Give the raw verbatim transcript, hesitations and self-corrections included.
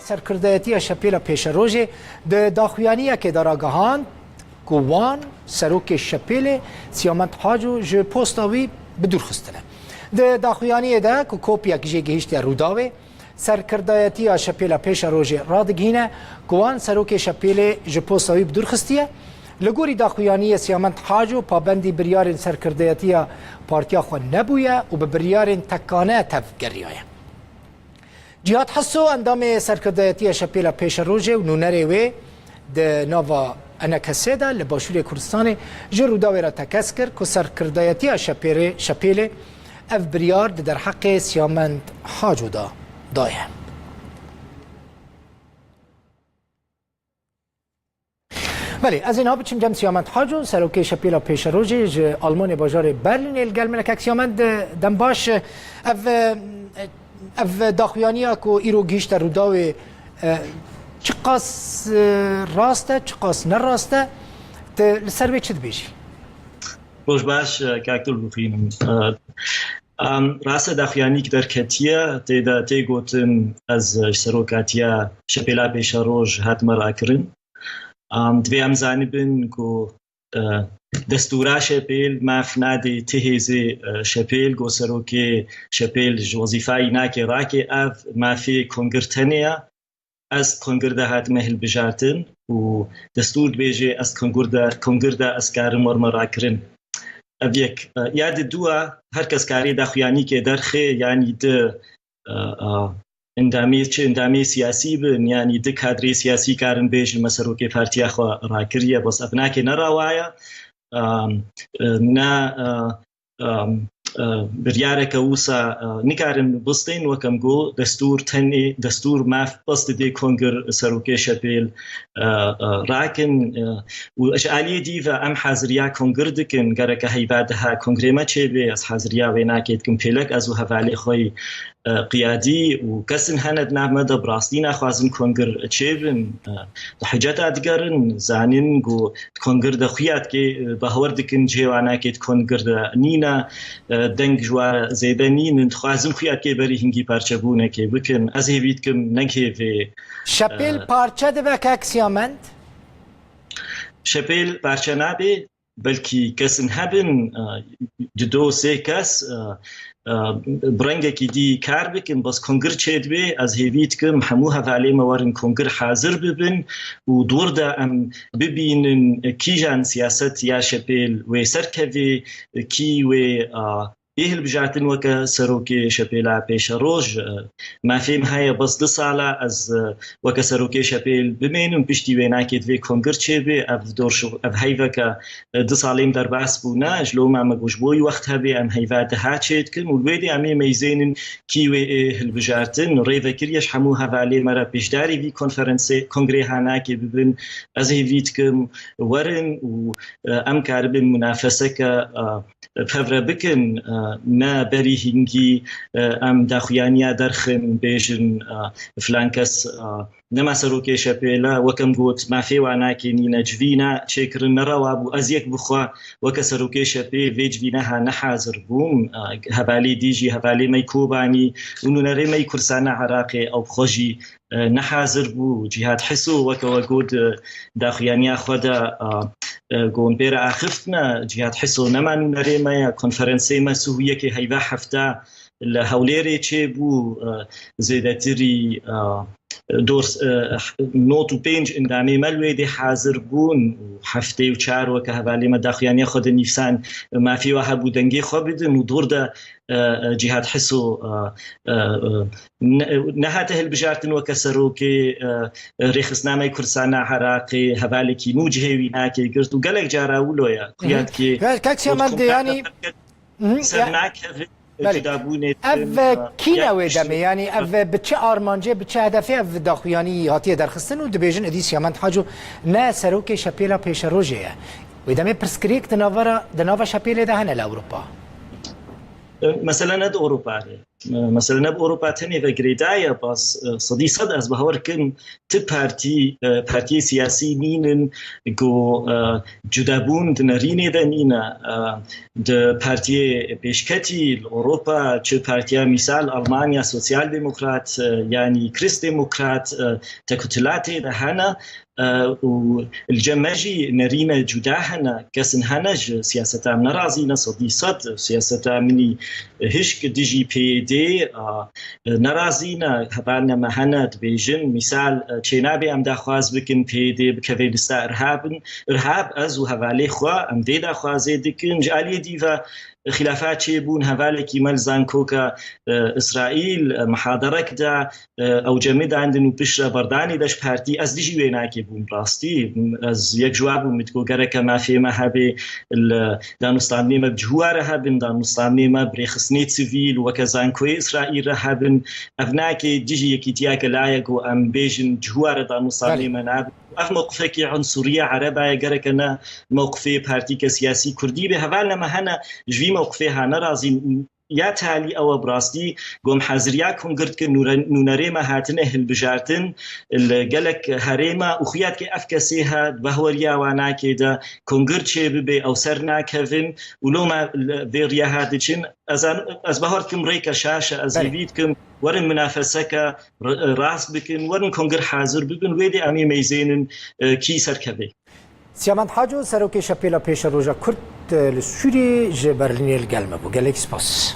Serkirdayetiya Şepêla Pêşerojê di daxuyaniyekê de ragihand ku wan serokê Şepêlê Siyamend Haco ji posta wî bi dûr xistine. Di daxuyaniyê de ku kopyek jê gihîştiye Rûdawê, Serkirdayetiya Şepêla Pêşerojê radigihîne ku wan serokê Şepêlê ji posta wî bi dûr xistiye. Li gorî daxuyaniyê Siyamend Haco pabendî biryarên serkirdayetiya partiya xwe nebûye û bi biryarên tekane tevgeriyaye. Cîhat Heso, endamê Serkirdayetiya Şepêla Pêşerojê û nûnerê wê di nava ENKSê de li Başûrê Kurdistanê, ji Rûdawê re tekez kir ku Serkirdayetiya Şepêrê-, Şepêlê ev biryar di derheqê Siyamend Haco de daye. Belê, ez ê niha biçim cem Siyamend Haco, serokê Şepêla Pêşerojê ji Almanê bajarê Berlînê li gel min e. Kek Siyamend, dem baş. Ev, ev daxuyaniya ku îro gihîşte Rûdawê, e, çiqas, e, rast e, çiqas ne rast e, tu li ser wê çi dibêjî? Roj baş, e, kak Dulbixînim. E, em, rast e, daxuyanîk derketiye, tê de tê gotin ez, e, ji serokatiya Şepêla Pêşeroj hatime rakirin. Em, divê em zanibin ku, e, destûra Şepêl maf nadê ti hêzê, e, Şepêl, ku serokê Şepêl ji wezîfayî nake rake, ev mafê kongir tenê ye. Ez kongir de hatime hilbijartin û destûr dibêje ez kongir de, kongir de ez karim werme rakirin. Ev yek. E, ya di dû a, her kes karê daxuyanîkê derxê, yanî di, e, e, endamê, çi endamê siyasî bin, yanî di kadrê siyasî karin bêjin me serokê partiya xwe rakiriye, bes ev nake ne rawa ye. Em, e, ne, e, em, e, biryareke wisa, e, nikarin bistên, wek em got, destûr tenê, destûr maf bes didê kongir serokê Şepêl, e, e, rakin, e, û ji aliyê dî ve em haziriya kongir dikin, gereke heyva diha kongrê me çêbê, ez haziriya wê nakê dikim pêlek, ez û hevalê xwe yî, e, qiyadî û kesin hene di nav me de bi rastî naxwazin kongir çêbin. E, di hiceta digerin, zanin ku di kongir de xuya dike, e, bawer dikin cihê wan nakê di kongir de nîne, e, deng ji wa re zêde nînin, dixwazin xuya dike berî hingî parçebûnekê bikin. Ez hêvî dikim ne hêvê, Şepêl e, parçe dibe kek Siyamend? Şepêl parçe nabe, belkî kesin hebin, e, di do sê kes, e, e, bi rengekî dî kar bikin, bes kongir çêdibe, ez hêvî dikim hemû hevalê me werin kongir hazir bibin û di wir de em bibînin kîjan siyaset ya Şepêl wê serkevê, kî wê, e, bê hilbijartin weke serokê Şepêla Pêşeroj, e, mafê min heye bes du sala ez, e, weke serokê Şepêl bimênim, piştî wê nakê divê kongir çêbê, ev dor şi-, ev heyveke, e, du salê min derbas bûne, ji loma me got ji bo wî wext hebê em heyva diha çêdikin û li wê dê em ê meyzênin kî wê ê hilbijartin. Rê vekiriye ji hemû hevalê me re pêşdarî vî konferensê, kongrê ha nakê bibin. Ez hêvî dikim werin û, e, em karibin munafeseke, e, pevre bikin, e, ne berî hingî, e, em daxuyaniya derxin, bêjin, e, filan kes, e, nema serokê Şepêl e, wek em got, mafê wan nakê nîne, civîna çêkirin nerewa bû. Ez yek bi xwe weke serokê Şepê vê civîna ha nehazir bûm. E, hevalê dî jî, hevalê me yî Kobanî û nûnerê me yî Kurdistana Iraqê, ew bi xwe jî, e, nehazir bû. Cîhat Hiso weke we got, e, daxuyaniya xwe de, e, e, got bêre axiftine. Cîhat Hiso nema nûnerê me ye. Konferensê me sihû yekê heyva hefta li Hewlêrê çêbû, e, zêdetirî, e, dor, e, nod û pênc endamê me li wê dê hazir bûn û heftê û çar weke hevalê me daxuyaniya xwe dinivîsan, mafê we hebû dengê xwe bidin û di wir de, e, e, Cîhat Hiso, e, e, e, ne-, nehate hilbijartin weke serokê, e, e, rêxistina me yê Kurdistana Iraqê, hevalekî nû cihê wî nakê girt û gelek cara wilo ye. Xuya dikê Kek Siyamend, yanî, ser nakevin, Belê. Cudabûnê Ev din, e, kî ne ya wê demê? Yanî ev bi çi armancê, bi çi hedefê ev daxuyanî hatiye derxistin û dibêjin êdî Siyamend Haco ne serokê Şepêla Pêşerojê ye? Wê demê pirsgirêk di nava re, di nava Şepêlê de hene li Ewropa? E, mesele ne di Ewropa re. Mesela ne bi Ewropa tenê ve girêdaye, bas sedî sed ez bawer kim ti partî, partiyê siyasî nînin ku cudebûn di nerînê de nîne. Di partiyê pêşketî li Ewropa, çi partiya mîsal Almanya Sosyal Demokrat, yanî Kristdemokrat, tekutulatê de hene. Û li cem me jî nerîne cuda hene, kesin hene ji siyaseta em nerazî ne, sedî sed siyaseta min î hişk dijî P Y D a nerazî ne. Hevalne me hene dibêjin, mîsal, çênabê em daxwaz bikin P Y D bikeve lista irhabin, irhab, ez û hevalê xwe em vê daxwazê dikin. Ji aliyê dî ve xilafa çêbûn, hevalekî me li zankoka Îsraîl mihaderek da, ew cemê dandin û piştre berdanê de ji partî. Ez dijî wê nakê bûm rastî. Ez yek ji wa bûm, min digot gereke mafê me hebe, li danûstandinê me bi cihû ware hebin, danûstandinê me bi rêxistinê sivîl weke zankoyê Îsraîl re hebin. Ev nakê dijî yekîtiya gelayek û em bêjin cihû ware danûstandinê me nabin. Ev mewqifekî unsuriya ereba ye, gereke ne mewqifê partîke siyasî kurdî be. Hevalne me hene ji vî mewqifê ha nerazîn û ya talî ew e, bi rastî gom heziriya kongir dikin, nûre-, nûnerê me hatine hilbijartin, li gelek herêma û xuya dike ev kesê he di bahweriya wanakê de kongir çê bibe, ew ser nakevin û loma li vê riya ha diçin. Ez an-, ez bahwer dikim rêke şaş e, ez Belê. hêvî dikim werin minafeseke r-, rast bikin, werin kongir hazir bibin, wê dê em ê meyzênin, e, kî serkeve. Siyamend Haco, Serokê Şepêla Pêşeroja Kurd, e, li Sûriyê ji Berlînê li gel me bû. Gelek spas.